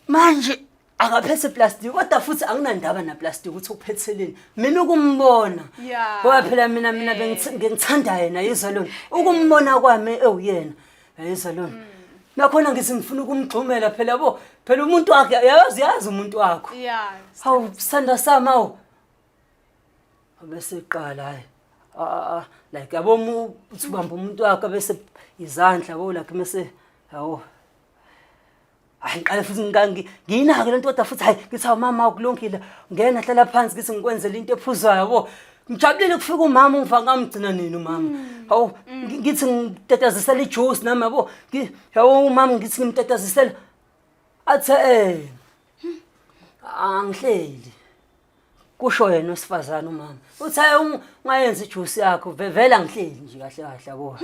Manje akaphethe plastic kodwa futhi anginandaba na plastic ukuthi uphetheleni. Mina ukumbona. Yeah. Ngoba phela mina Eh. bengithanda yena yizwa lona. Ukumbona kwami ewuyena. Yizwa lona. Nakhona ngithi ngifuna ukumgxumela phela bo. Phela umuntu wakhe yazi yazi umuntu wakho. Yeah. Hawu sithanda sami awu. Bese qala hayi. Ah like yabo uthi ubamba umuntu wakhe bese izandla yabo like mase yawo. Hayi ngiqale futhi ngiyinake lento kodwa futhi hayi ngithi hawu mama kulungile ngena hlala phansi ngithi ngikwenzele into ephuzwayo yabo. Ngijabulile kufika umama umva ngamgcina nini umama. Hawu ngithi ngitatazisela ijuice nami yabo. Yabo umama ngithi ngimtatazisela athe angihleli. Kusho yena wesifazane umama. Uthi hayi ungayenza ijuice yakho vele angihleli nje kahle kahle yabo.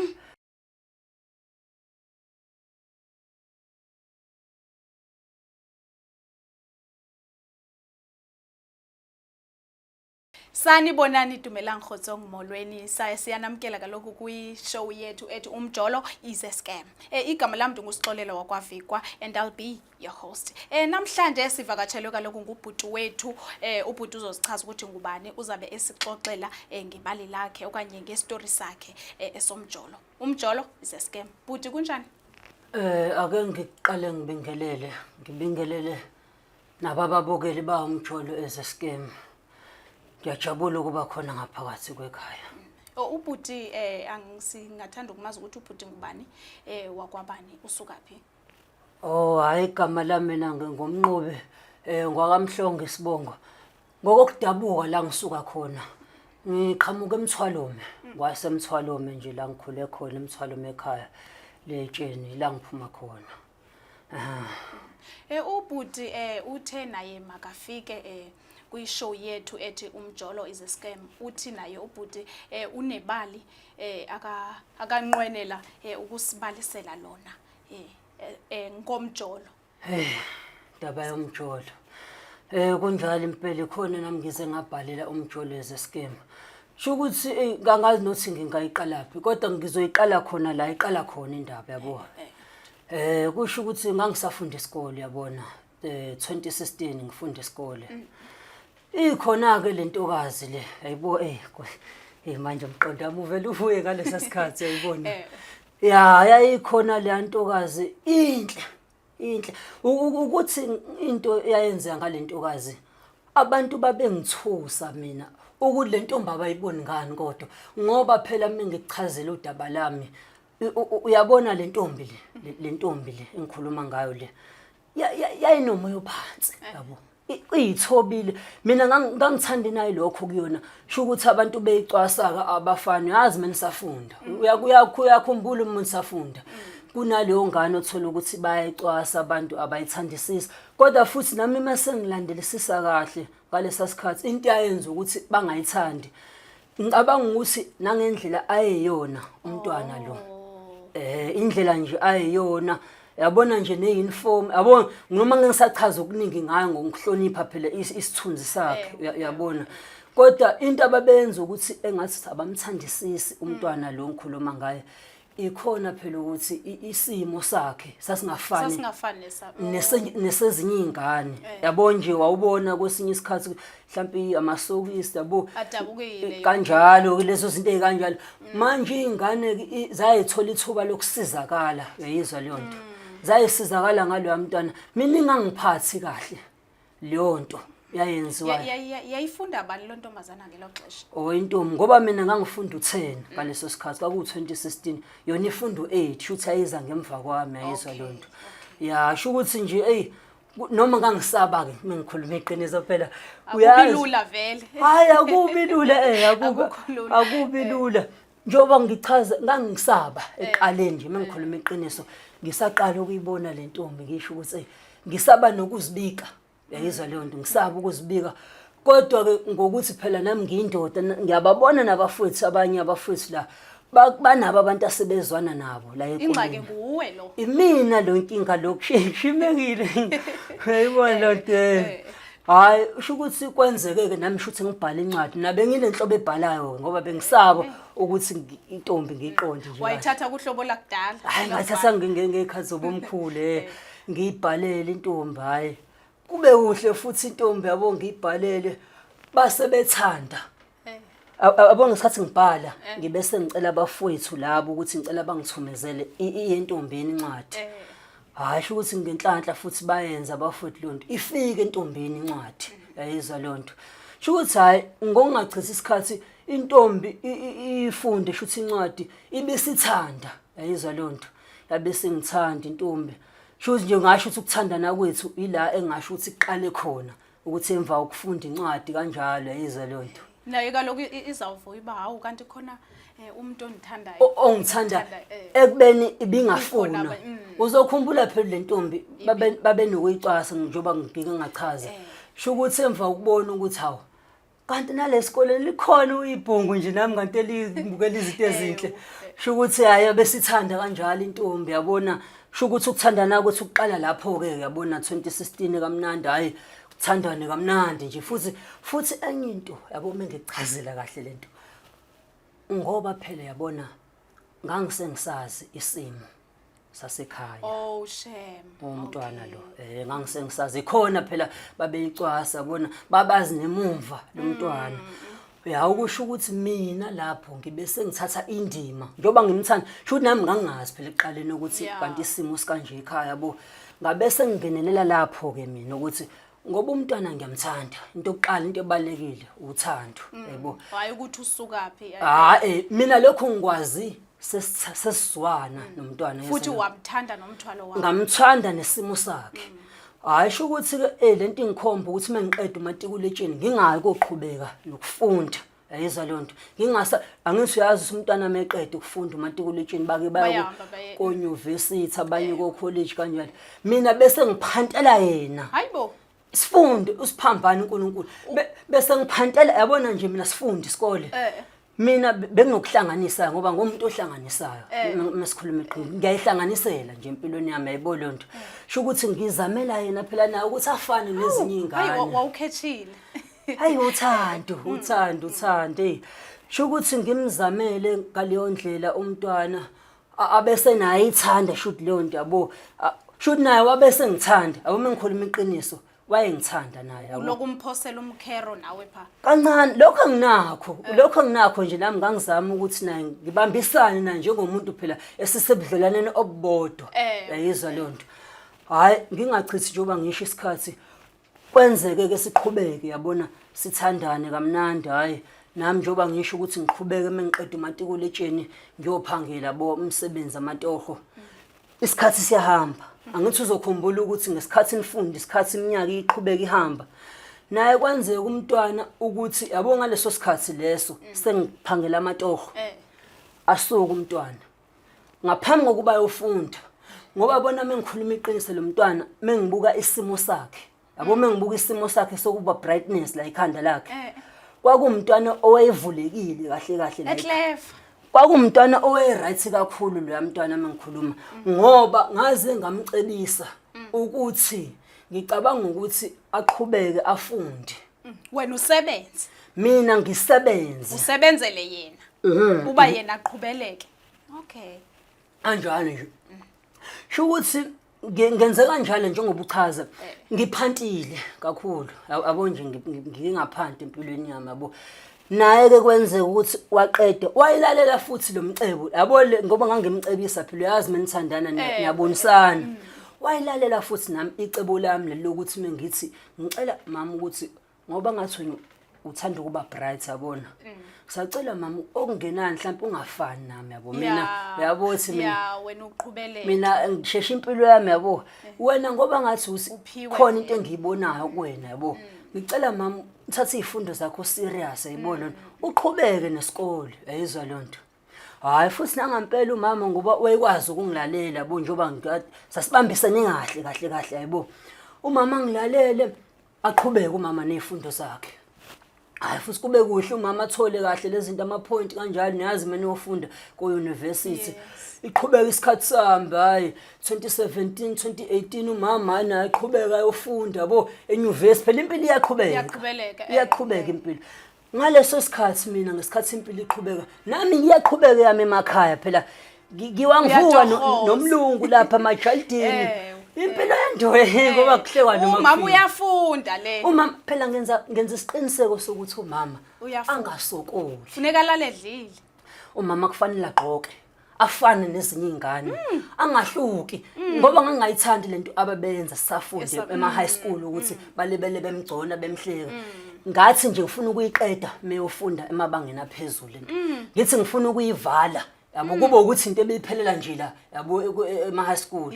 Sanibonani Dumelang Kgotsong molweni saye siyanamkela kaloku kwi-show yethu ethi Umjolo is a Scam. Igama lam ndinguSixolelo wakwaVikwa and I'll be your host. Namhlanje sivakatshelwe kaloku ngubhuti wethu. Ubhuti uzozichaza ukuthi ngubani, uzabe esixoxela ngebali lakhe okanye ngestori sakhe esomjolo. Umjolo is a scam. Bhuti kunjani? Ake ngiqale ngibingelele, ngibingelele nabababukeli ba Umjolo is a Scam. Ngiyajabula ukuba khona ngaphakathi kwekhaya. Oh, ubhuti angisingathanda ukumazi ukuthi ubhuti ngubani, wakwabani, usukaphi? Oh, hayi igama lami mina ngingumnqobi ngwakamhlongo isibongo. Ngokokudabuka la ngisuka khona. Ngiqhamuka eMthwalume, kwaseMthwalume nje la ngikhule khona eMthwalume ekhaya letsheni la ngiphuma khona. Aha. Ubhuti uthe naye makafike kwi-show yethu ethi Umjolo is a Scam. Uthi naye ubhuti unebali akanqwenela ukusibalisela lona ngomjolo. Hey, ndaba yomjolo. Kunjalo impela ikhona nami ngize ngabhalela Umjolo is a Scam. Sho ukuthi ngangazi nothi ngingayiqalaphi kodwa ngizoyiqala khona la iqala khona indaba yabo. Kusho ukuthi ngangisafunda isikole yabona. 2016 ngifunda isikole. Ikhona ke lentokazi le ayibo manje umqondo wami uvela uvuye ngalesa sikhathi ayibona. Ya yayikhona le ntokazi inhle inhle ukuthi into eyayenzeka ngalentokazi abantu babengithusa mina ukuthi le ntombi abayiboni ngani kodwa ngoba phela mina ngikuchazela udaba lami uyabona le ntombi le ntombi le engikhuluma ngayo le yayinomoya ophansi yabo iyithobile mina ngangithanda nayo lokho kuyona sho ukuthi abantu beyicwasa abafana yazi mina safunda uyakhumbula umuntu safunda kunaleyo ngane othola ukuthi bayayicwasa abantu abayithandisisi kodwa futhi nami mase ngilandelisisa kahle ngalesa sikhathi into yayenza ukuthi bangayithandi ngicabanga ukuthi nangendlela ayeyona umntwana lo indlela nje ayeyona yabona nje ne-uniform yabo noma ngingisachaza okuningi ngayo ngokuhlonipha phela isithunzi sakhe uyabona kodwa into ababenza ukuthi engathi abamthandisisi umntwana lo ngikhuluma ngaye ikhona phela ukuthi isimo sakhe sasingafani sasingafani nesezinye izingane yabo nje wawubona kwesinye isikhathi mhlawumbe amasokisi yabo adabukile kanjalo lezo zinto ezikanjalo manje izingane zayithola ithuba lokusizakala uyayizwa leyo nto zayisizakala ngaloya mntwana mina ingangiphathi kahle leyo nto yayenziwa Yayifunda bani lo ntombazana ngelo xesha? Oh intombi ngoba mina ngangifunda u10 ngaleso sikhathi kwaku 2016 yona ifunda u8 shuthi ayiza ngemva kwami ayizwa leyo nto ya sho ukuthi nje ey noma ngangisaba ke mengikhuluma iqiniso phela Akubi lula vele. Hayi akubi lula Akukho lula. akubi lula njengoba ngichaza ngangisaba eqaleni nje mengikhuluma iqiniso ngisaqala ukuyibona le ntombi ngisho ukuthi ngisaba nokuzibika uyayizwa leyo nto ngisaba ukuzibika kodwa ke ngokuthi phela nami ngiyindoda ngiyababona nabafowethu abanye abafowethu la banabo abantu asebezwana nabo la Ingxaki nguwe lo. Imina lo nkinga lokushimekile uyayibona lo nto Hayi usho ukuthi kwenzeke ke nami shuthi ngibhala incwadi nabe nginenhlobo ebhalayo ngoba bengisaba ukuthi intombi ngiyiqonde nje Wayithatha kuhlobo lakudala. Hayi ngathatha ngekhathi zobomkhulu. Ngiyibhalele intombi, hhayi kube kuhle futhi intombi yabo, ngiyibhalele base bethanda. Yabo, ngesikhathi ngibhala ngibe sengicela abafowethu labo ukuthi ngicela bangithumezele iye entombini incwadi. Hhayi, sho ukuthi ngenhlanhla futhi bayenza abafowethu leyo nto, ifike entombini incwadi, yayizwa leyo nto. Sho ukuthi hhayi, ngokungachithi isikhathi intombi ifunde sho ukuthi incwadi ibisithanda, yayizwa leyo nto, yabe singithanda intombi. Sho ukuthi nje ngasho ukuthi ukuthandana kwethu ila engasho ukuthi kuqale khona, ukuthi emva kokufunda incwadi kanjalo, yayizwa leyo nto. Naye kaloku izawuvuka uba hawu, kanti khona umuntu ondithandayo. Ongithanda Ngithanda. Ekubeni ibingafuna. Ikhona Uzokhumbula phela le ntombi babe nokuyicwasa njengoba ngike ngachaza. Sho ukuthi emva kokubona ukuthi hawu, kanti nalesikoleni likhona uyibhungu nje nami kanti elibukela izinto ezinhle, sho ukuthi hayi, besithanda kanjalo intombi, yabona. Sho ukuthi ukuthandana kwethu kuqala lapho-ke, yabona, 2016 kamnandi, hhayi kuthandane kamnandi nje futhi enye into, yabo, uma ngikuchazela kahle lento, ngoba phela yabona ngangisengisazi isimo sasekhaya. Oh shame. Umntwana lo, ngangisengisazi khona phela babeyicwasa bona, babazi nemumva lomntwana ya. Ukusho ukuthi mina lapho ngibe sengithatha indima njengoba ngimthanda, sho ukuthi nami ngangingazi phela ekuqaleni ukuthi kanti isimo sikanje ekhaya, yabo. Ngabe sengingenelela lapho ke mina ukuthi ngoba umntwana ngiyamthanda, into yokuqala, into ebalekile uthando, yabo. Hayi ukuthi usukaphi. Hayi, mina lokho ngikwazi sesizwana nomntwana. Futhi wamthanda nomthwalo wakhe. Ngamthanda nesimo sakhe. Hhayi, sho ukuthi-ke lento ingikhomba ukuthi uma ngiqeda umatikuletsheni ngingayi koqhubeka nokufunda, yayizwa leyo nto. Ngingasa angithi uyazi ukuthi umntwana uma eqeda ukufunda umatikuletsheni bake baya Bayahamba baye- konyuvesithi, abanye kokholeji kanjalo. Mina bese ngiphantela yena. Hayibo. Sifunde usiphambane uNkulunkulu. Bese ngiphantela, yabona nje, mina sifunde isikole. Mina benginokuhlanganisa ngoba ngumuntu ohlanganisayo. Masikhuluma iqiniso, ngiyayihlanganisela nje empilweni yami, yayibona leyo nto. Sho ukuthi ngizamela yena phela naye ukuthi afane nezinye Hayi, iy'ngane. Wawukhethile. Hayi, uthando, uthando, uthando, hey. Sho ukuthi ngimzamele ngaleyo ndlela umntwana abese naye ithanda shuthi leyo nto, yabo. Shuthi naye wabe sengithanda, yabo, uma ngikhuluma iqiniso wayengithanda naye, yabo. Ulokumphosela umkhero nawe pha. Kancane lokho anginakho, lokho anginakho nje. Nami ngangizama ukuthi naye ngibambisane naye njengomuntu phela esisebudlelwaneni obubodwa. Yayizwa leyo nto. Hhayi, ngingachithi njengoba ngisho isikhathi, kwenzeke ke siqhubeke, yabona, sithandane kamnandi. Hhayi, nami njengoba ngisho ukuthi ngiqhubeke uma ngiqeda umatikuletsheni ngiyophangela bo umsebenzi amatoho. Isikhathi siyahamba, angithi uzokhumbula ukuthi ngesikhathi nifunda isikhathi iminyaka iqhubeka ihamba. Naye kwenzeka umntwana ukuthi, yabo, ngaleso sikhathi leso sengiphangela amatoho, asuke umntwana ngaphambi kokuba ayofunda, ngoba bona mengikhuluma iqiniso lo mntwana mengibuka isimo sakhe, yabo, mengibuka isimo sakhe sokuba brightness la ikhanda lakhe, kwakuwumntwana owayevulekile kahle kahle la. Eclever. Kwakuwumntwana owaye-right kakhulu loya mntwana mengikhuluma, ngoba ngaze ngamcebisa ukuthi ngicabanga ukuthi aqhubeke afunde. Wena usebenze. Mina ngisebenze. Usebenzele yena. Uba yena aqhubeleke. Okay. Kanjalo nje, sho ukuthi ngenze kanjalo njengoba uchaza, ngiphantile kakhulu, yabo nje, ngingaphanti empilweni yami, yabo. Naye-ke kwenzeka ukuthi waqeda, wayilalela futhi lo mcebo, yabo, ngoba ngangimcebisa phela, uyazi uma nithandana niyabonisana. Wayilalela futhi nami icebo lami leli lokuthi mengithi ngicela mama ukuthi ngoba ngathi wena uthanda ukuba bright, yabona, ngisacela mama okungenani mhlawumbe ungafani nami, yabo, mina uyabo ukuthi mina Ya, wena uqhubeleke. Mina ngisheshe impilo yami, yabo. Wena ngoba ngathi Uphiwe khona into engiyibonayo kuwena, yabo, ngicela mama uthathe iy'fundo zakho serious, yayibona, uqhubeke nesikole, yayizwa leyo nto. Hhayi, futhi nangampela umama ngoba wayekwazi ukungilalela, yabo, njengoba sasibambisene kahle kahle kahle, yabo. Umama angilalele, aqhubeke umama ney'fundo zakhe. Hayi, futhi kube kuhle, umama athole kahle lezi zinto, ama-point kanjalo, niyazi mina uyofunda ko-university. Iqhubeka isikhathi sami, hhayi, 2017, 2018, umama naye aqhubeka ayofunda, yabo, enyuvesi. Phela impilo iyaqhubeka. Iyaqhubeleka, Iyaqhubeka impilo. Ngaleso sikhathi mina, ngesikhathi impilo iqhubeka, nami ngiyaqhubeka yami emakhaya phela, ngiwangivuka Uyatohoza. nomlungu lapha emajalidini. Impilo yendoda ngoba kuhlekwa noma Umama kufile. uyafunda le. Umama phela ngenza isiqiniseko sokuthi umama Uyafunda. angasokoli. Funeka alale edlile. Umama kufanele agqoke afane nezinye izingane, angahluki, ngoba ngangayithandi lento ababeyenza sisafunde ema high school, ukuthi balibele bemgcona bemhleka. Ngathi nje ngifuna ukuyiqeda meyofunda emabangeni aphezulu lento, ngithi ngifuna ukuyivala, yabo, kube ukuthi into ebeyiphelela nje la, yabo, ema high school.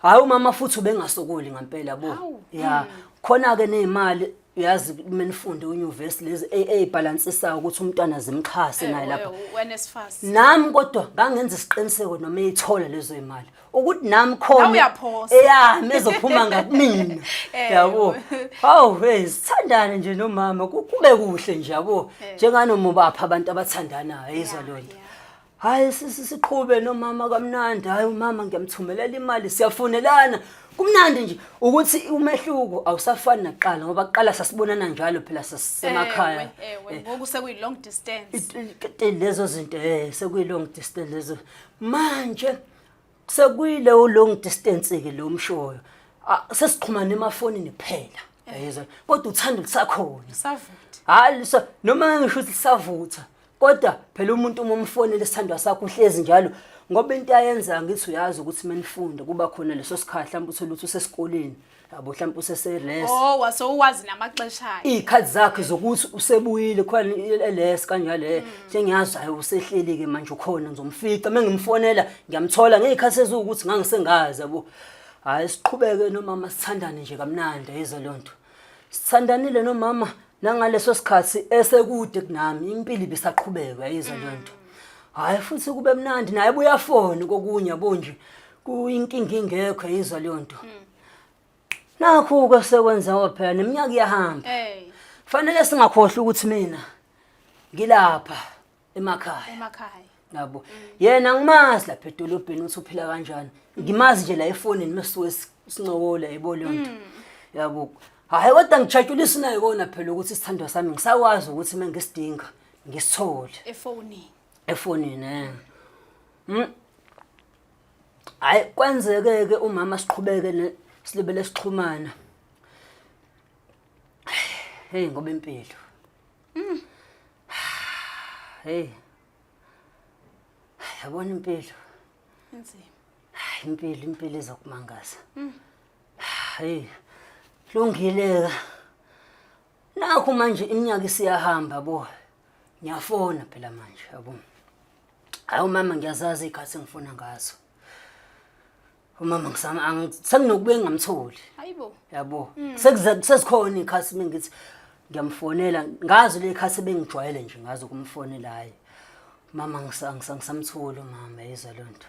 Hayi, umama futhi ubengasokoli ngempela, yabo. Ya, khona ke nezimali, uyazi, kumele ufunde unyuvesi, lezi eyibhalansisayo ukuthi umntwana zimxhase naye lapha. WeNSFAS. Nami kodwa ngangenza isiqiniseko noma eyithola lezo imali ukuthi nami khona Nawe uyaphosa. Eyami ezophuma ngakumina, yabo. Hawu, hey, sithandane nje nomama, kube kuhle nje, yabo, njenganoma ubapha abantu abathandanayo, yizwa leyo nto. Hayi, siqhube nomama kamnandi. Hayi, umama ngiyamthumelela imali, siyafonelana kumnandi nje. Ukuthi umehluko awusafani nakuqala, ngoba kuqala sasibonana njalo phela, sasisemakhaya. Ewe, ngoku sekuyi long distance. Lezo zinto, sekuyi long distance lezo. Manje sekuyileyo long distance ke lo mshoyo. Ah, sesixhumana emafonini kuphela, yayizwa, kodwa uthando lisakhona. Savutha. Hayi, noma ngisho ukuthi lisavutha, kodwa phela umuntu uma umfonela isithandwa sakho uhlezi njalo, ngoba into ayenza, ngithi uyazi ukuthi menifunda kuba khona leso sikhathi, mhlawumbe uthole ukuthi usesikoleni, yabo, mhlawumbe usese-res. Oh, wasowuwazi namaxesha akhe. Iy'khathi zakhe zokuthi usebuyile khona eles kanjalo, sengiyazi, hayi, usehleli-ke manje, ukhona, ngizomfica uma ngimfonela, ngiyamthola ngey'khathi eziwukuthi ngangisengazi, yabo. Hhayi, siqhubeke nomama, sithandane nje kamnandi, ayizwa leyo nto. Sithandanile nomama nangaleso sikhathi esekude kunami, impilo ibisaqhubeka, ayizwa leyo nto. Hhayi, futhi kube mnandi, naye buyafona kokunye, yabo, nje kuyinkinga ingekho, ayizwa leyo nto. Nakhu-ke sekwenziwa phela, neminyaka iyahamba. Fanele singakhohlwa ukuthi mina ngilapha emakhaya. Emakhaya. Yabo, yena ngimazi lapha edolobheni ukuthi uphila kanjani, ngimazi nje la efonini mesuke sincokola, yebo, leyo nto, yabo. Hhayi, kodwa ngijatshulisa nayo kona phela ukuthi isithandwa sami ngisakwazi ukuthi uma ngisidinga ngisithole efonini. Efonini. Hhayi, kwenzeke-ke umama siqhubeke silibele sixhumana. Hey, ngoba impilo, hey, yabona impilo Inzima. Impilo izokumangaza. Hey, lungile-ke, nakho manje iminyaka isiyahamba bo, ngiyafona phela manje, yabo. Hayi, umama ngiyazazi iy'khathi engifuna ngazo umama, senginokubuye ngingamtholi. Hayibo. Yabo, sezikhona iy'khathi mengithi ngiyamfonela ngazo le khathi ebengijwayele nje ngazo ukumfonela. Hhayi, mama, ngisamtholi umama, yizwa leyo nto.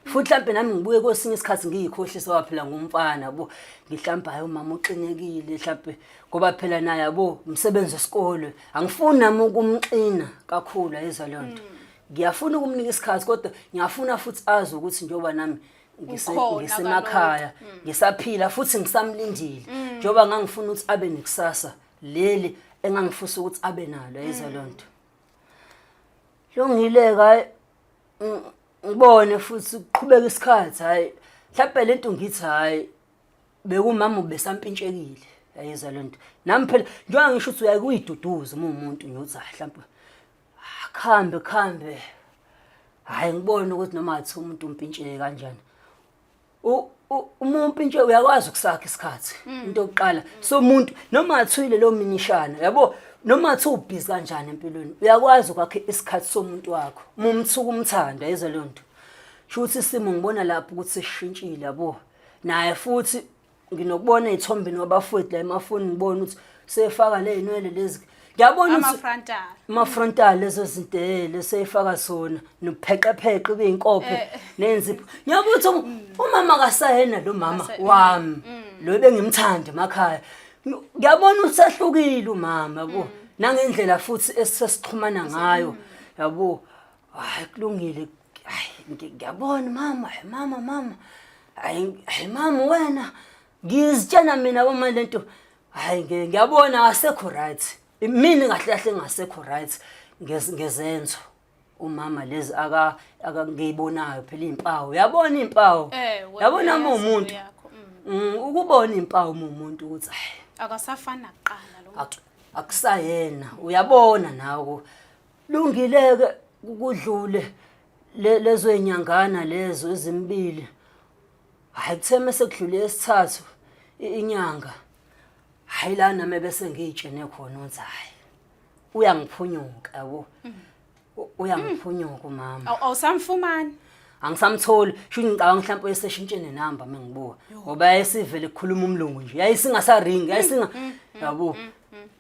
Futhi mhlampe nami ngibuye kwesinye isikhathi ngiyikhohlisa, waphela ngumfana, yabo, ngihlampe hhayi, umama uxinekile mhlampe, ngoba phela naye, yabo, umsebenzi wesikole, angifuni nami ukumxina kakhulu, ayizwa leyo nto. Ngiyafuna ukumnika isikhathi, kodwa ngiyafuna futhi azi ukuthi njengoba nami Ukhona. Ngisemakhaya, ngisaphila futhi ngisamlindile, njengoba ngangifuna ukuthi abe nekusasa leli engangifisa ukuthi abe nalo, ayizwa leyo nto. Lungile-ke, hhayi, ngibone futhi kuqhubeka isikhathi. Hhayi, mhlawumbe le nto ngithi hhayi, bekumama ubesampintshekile, yayizwa le nto. Nami phela njengoba ngisho ukuthi uyaye kuyiduduza uma uwumuntu nje uthi hhayi, mhlawumbe khambe khambe. Hhayi, ngibone ukuthi noma ngathiwa umuntu umpintsheke kanjani, uma umpintshe uyakwazi ukusakha isikhathi, into yokuqala so umuntu noma athuyile leyo minishana, yabo, noma athi ubhizi kanjani empilweni, uyakwazi ukwakha isikhathi somuntu wakho uma umthuka umthanda, yizwa leyo nto. Sho ukuthi isimo ngibona lapho ukuthi sishintshile, yabo. Naye futhi nginokubona ey'thombeni wabafowethu la emafoni, ngibona ukuthi sefaka ley'nwele lezi, ngiyabona ukuthi Ama-frontal. Ama-frontal, lezo zinto, leseyifaka sona nopheqepheqe bey'inkophe nenzipho. Ngiyabona ukuthi umama akasayena lo mama wami lo ebengimthanda emakhaya. Ngiyabona ukuthi sehlukile umama, yabo, nangendlela futhi esesixhumana ngayo, yabo. Hayi, kulungile. Hayi, ngiyabona mama, hayi mama, mama, hayi, hayi mama wena, ngizitshena mina boma lento. Hayi, ngiyabona akasekho right, mina kahle kahle ngasekho right ngezenzo umama lezi aka ngiyibonayo phela iy'mpawu, uyabona iy'mpawu, Ewe, yabona uma uyazi umuntu yakho. Ukubona impawu umuntu ukuthi hayi, Akasafani nakuqala lo muntu. Akusayena, uyabona nawe. Lungileke kudlule lezo inyangana lezo ezimbili. Hayi, kuthe mase kudlule esithathu inyanga, hayi, la nami bese ngiyitshene khona ukuthi hayi, uyangiphunyuka, yabo. Uyangiphunyuka umama. Awusamfumani? Angisamtholi. Sho ngicabanga mhlawumbe uyeseshintshe nenamba mengibuka, ngoba yayisivele kukhuluma umlungu nje, yayisingasaringi, yayisinga, yabo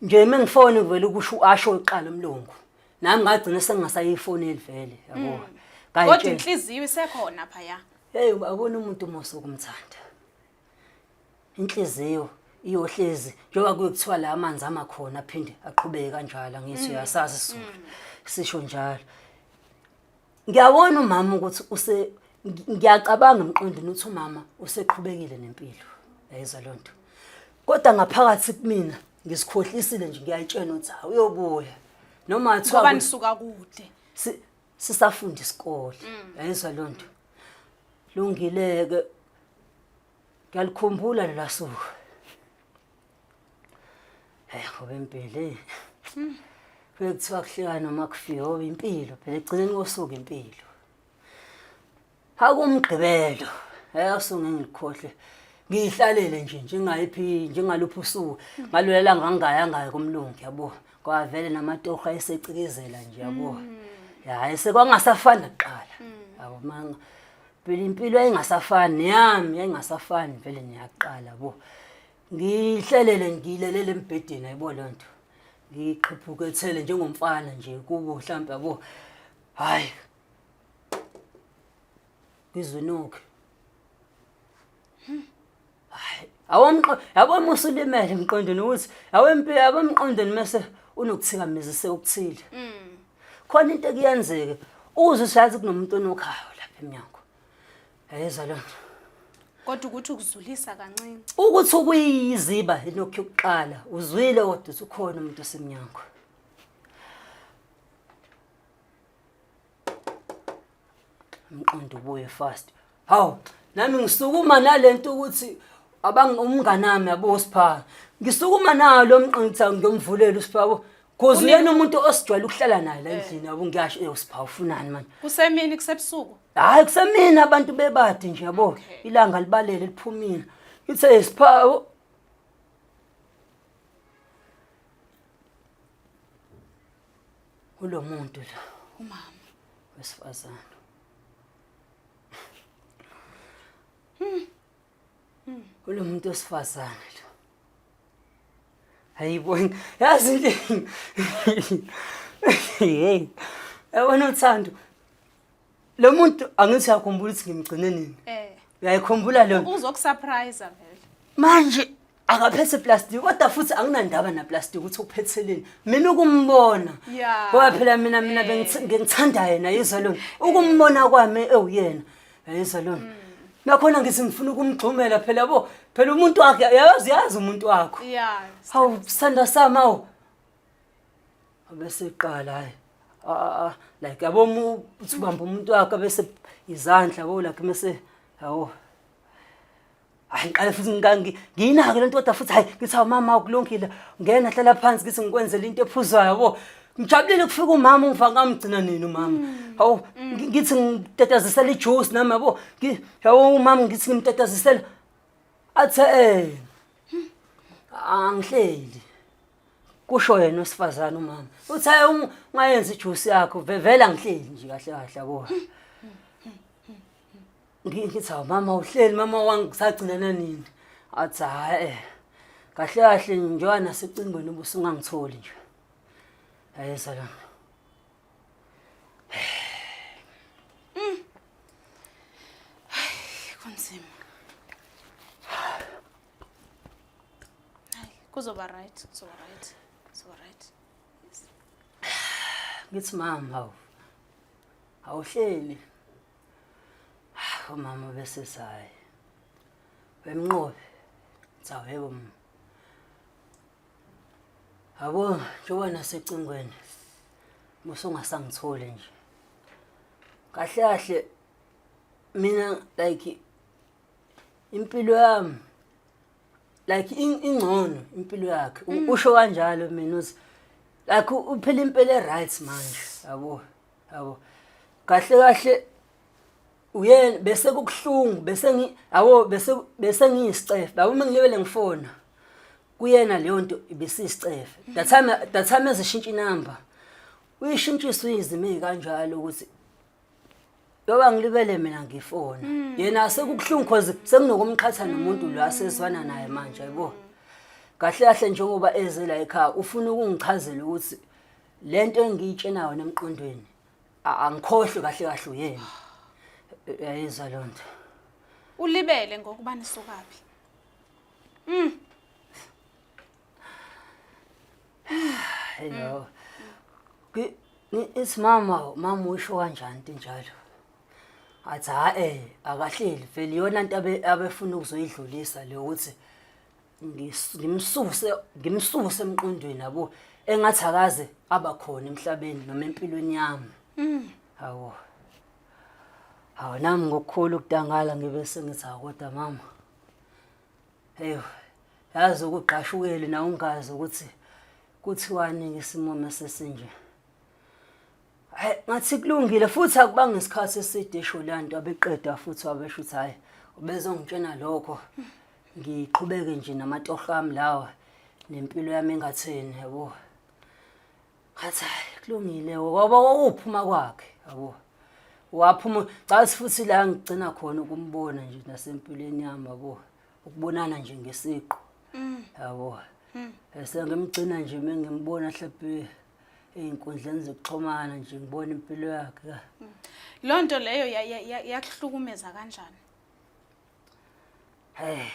nje. Mengifone kuvele kusho asho iqala umlungu, nami ngagcina sengingasayifoneli vele, yabo. Kodwa Ngayitshela. inhliziyo isekhona phaya. Hey, abona umuntu musa ukumthanda, inhliziyo iyohlezi, njengoba kuye kuthiwa la amanzi amakhona aphinde aqhubeke kanjalo. Angithi uyasazi isiZulu sisho njalo. Ngiyabona umama ukuthi use ngiyacabanga emqondweni ukuthi umama useqhubekile nempilo, yayizwa loo nto. Kodwa ngaphakathi kumina ngisikhohlisile nje, ngiyayitshela ukuthi hawu, uyobuya noma kuthiwa Ngoba nisuka kude. Sisafunda isikole, yayizwa loo nto. Lungile-ke, ngiyalikhumbula lela suku. Hey, ngoba impilo, hey, kuye kuthiwa kuhleka noma kufiwe, ngoba impilo phela ekugcineni kosuku impilo. Akumgqibelo, hey, asuke ngilikhohle, ngiyihlalele nje njengayiphi, njengaluphi usuku ngalolela ngangaya kumlungu, yabo. Kwavele namatoho ayesecikizela nje, yabo. Ya, sekwangasafani nakuqala, yabo. Manga phela impilo yayingasafani neyami, yayingasafani vele neyaqala, yabo. Ngihlelele, ngilelele embhedeni, ayibo leyo nto, ngiqhiphukethele njengomfana nje kubo mhlawumbe, yabo. Hayi, ngizwe nokho, hayi, awomqo yabo, musulimele emqondweni ukuthi awempi, yabo, emqondweni mase unokuthikamezise okuthile. Khona into ekuyenzeke uze usazi kunomuntu onokhayo lapha emnyango, yayizwa loo nto. Kodwa ukuthi ukuzulisa kancinci. Ukuthi ukuyiziba inokhu yokuqala uzwile, kodwa uthi ukhona umuntu osemnyango. Umqondo ubuye fast. Hawu, nami ngisukuma nalento ukuthi abang umnganami, yabo, uSipha. Ngisukuma nayo lo mqondo ukuthi ngiyomvulela uSipha, yabo, cause uyena umuntu osijwayele ukuhlala naye la endlini, yabo. Ngiyasho, uSipha ufunani manje? Kusemini, kusebusuku? Hayi, kusemini, abantu bebade nje, yabo. Ilanga libalele, liphumile. Ngithe, "Sipha, yabo." Kulo muntu lo Umama. wesifazane. Kulo muntu wesifazane lo. Hayibo, yazi nje. Hey. Yabona uthando. Lo muntu, angithi uyakhumbula ukuthi ngimgcine nini? Eh. Uyayikhumbula lo nto? Uzokusurprise vele. Manje akaphethe plastic, kodwa futhi anginandaba naplastic ukuthi uphetheleni. Mina ukumbona. Ngoba phela mina bengithanda yena, yizwa lona. Ukumbona kwami ewuyena. Yizwa lona. Nakhona ngithi ngifuna ukumgxumela phela, yabo. Phela umuntu wakhe yazi, yazi umuntu wakho. Hawu, sithanda sami, hawu. Bese iqala, hayi. Ah, like yabo, uthi ubamba umuntu wakhe bese izandla, yabo, like mase, yabo. Hayi, ngiqale futhi ngiyinake lento, kodwa futhi hayi, ngithi, "Hawu mama, kulungile, ngena, hlala phansi, ngithi ngikwenzele into ephuzwayo," yabo. Ngijabulile kufika umama, ngifa ngamgcina nini umama. Hawu, ngithi ngitatazisela ijuice nami, yabo. Yabo umama, ngithi ngimtatazisela. Athe angihleli. Kusho yena wesifazane umama. Uthi, "Hayi, ungayenza ijuice yakho, vele angihleli nje kahle kahle," yabo. Ngithi, "Hawu mama, uhleli mama wangisagcina nanini?" Athi, "Hayi, kahle kahle njengoba nasecingweni ubusungangitholi nje." Ayeza lona. Kunzima. Hayi, kuzoba right, kuzoba right. Kuzoba right. Yes. Ngithi, "Mama, hawu. Awuhleli." Umama bese sayi. Wemnqobi. Ngithi, "Yebo mama." Yabo, njengoba nasecingweni musungasangitholi nje. Kahle kahle mina, like, impilo yami Like ingcono impilo yakhe. Usho kanjalo mina uthi like uphila impilo e-right manje, yabo, yabo. Kahle kahle uyena bese kubuhlungu, bese ngi yabo, bese ngiyisicefe, yabo. Uma ngilibele ngifona kuyena, leyo nto ibisisicefe. That time ezishintsha inamba, uyishintshisa uyizimo ey'kanjalo ukuthi yoba ngilibele mina ngifona yena, sekubuhlungu cause sekunokumqhatha nomuntu lo asezwana naye manje, yabo. Kahle kahle njengoba eze la ekhaya, ufuna ukungichazela ukuthi lento engiyitshena yona emqondweni angikhohlwe kahle kahle uyena, uyayizwa loo nto. Ulibele ngokuba nisukaphi? Hello. Ithi mama, mama usho kanjani into njalo? Athi ha akahleli vele, iyona nto abefuna ukuzoyidlulisa le, ukuthi ngimsuse emqondweni, yabo, engathi akaze abakhona emhlabeni noma empilweni yami. Hawo. Hawu, nami ngokukhulu ukudangala ngibe sengithi hawu, kodwa mama. Hey, yazi ukugqashukele na ungazi ukuthi kuthiwani isimo mesesinje. Hayi, ngathi kulungile futhi akubanga isikhathi eside esho lanto, abeqeda futhi wabesho ukuthi hayi, ubezongitshena lokho, ngiqhubeke nje namatoho ami lawa nempilo yami engatheni, yabo. Ngathi hayi, kulungile, kwaba ukuphuma kwakhe, yabo. Waphuma cathi futhi la ngigcina khona ukumbona nje nasempilweni yami, yabo, ukubonana nje ngesiqu, yabo. Bese ngimgcina nje mengimbona mhlawumbe ey'nkundleni zokuxhumana nje, ngibona impilo yakhe. Loo nto leyo yakuhlukumeza kanjani? Hey.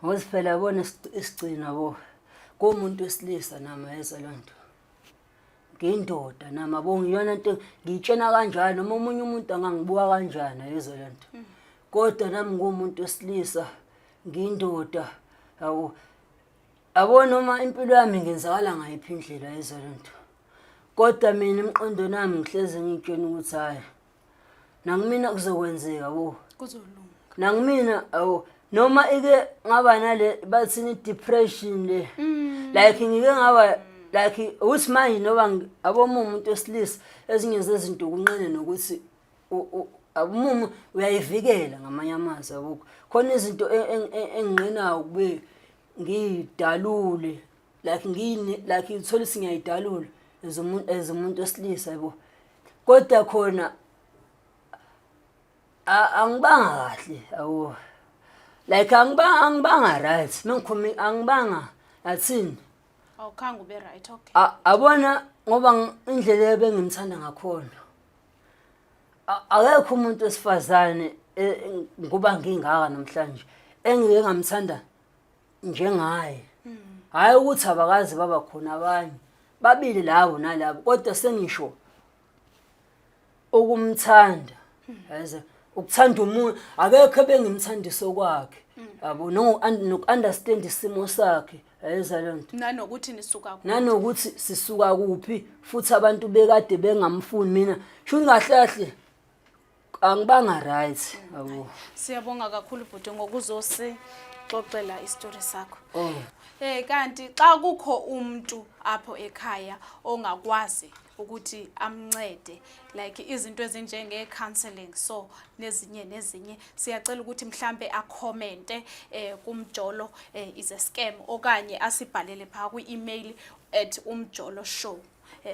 Ngozi phela yabona isigcina bo. Kumuntu wesilisa nami, ayizwa loo nto. Ngiyindoda nami, yabo, ngiyona nto ngiyitshena kanjani noma omunye umuntu angangibuka kanjani, ayizwa loo nto. Kodwa nami ngumuntu wesilisa, ngiyindoda, yabo. Yabo, noma impilo yami ingenzakala ngayiphi indlela, ayizwa loo nto. Kodwa mina emqondweni wami ngihlezi ngiyitshena ukuthi hhayi, nakumina kuzokwenzeka, yabo. Kuzolunga. Nakumina, awu, noma ike ngaba nale bathini depression le, like ngike ngaba like ukuthi manje noba aboma umuntu wesilisa, ezinye zezinto kunqene nokuthi abumumu uyayivikela ngamanye amazwi, yabo. Khona izinto enginqenayo ukube ngiyidalule, like ngiyini, like uthola ukuthi ngiyayidalula as umuntu wesilisa, yabo. Kodwa khona angibanga kahle, yabo, like angibanga right mengikhuluma, angibanga athini. Awukhange ube right, okay. Abona ngoba indlela ebengimthanda ngakhona, akekho umuntu wesifazane ngoba ngingaka namhlanje engike ngamthanda njengaye. Hhayi ukuthi abakaze baba khona abanye, babili labo nalabo, kodwa sengisho ukumthanda yazi, ukuthanda umuntu, akekho ebengimthandisa okwakhe, yabo, noku-understand isimo sakhe, yayizwa loo nto. Nanokuthi nisuka kuphi. Nanokuthi sisuka kuphi futhi, abantu bekade bengamfuni mina, shuthi kahle kahle angibanga right, yabo. Siyabonga kakhulu bhuti ngokuzosixoxela isitori sakho. Oh. Kanti xa kukho umuntu apho ekhaya ongakwazi ukuthi amncede, like izinto ezinjenge counseling so nezinye nezinye, siyacela ukuthi mhlambe acommente kumjolo is a scam okanye asibhalele pha kwi-email @umjoloshow.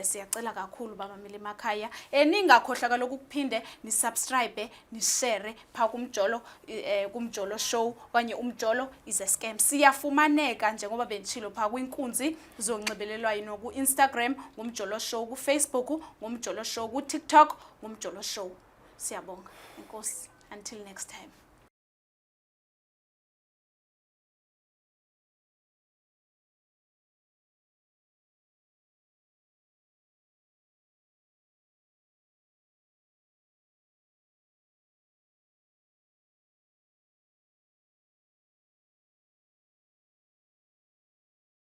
Siyacela kakhulu bamameli emakhaya, ningakhohlwa kaloku ukuphinde nisubscribe, nishare pha kumjolo show okanye Umjolo is a Scam. Siyafumaneka njengoba benditshilo pha kwinkunzi zonxibelelwayo, noku-Instagram ngumjolo show, kuFacebook ngumjolo show, kuTikTok ngumjolo show. Siyabonga, enkosi, until next time.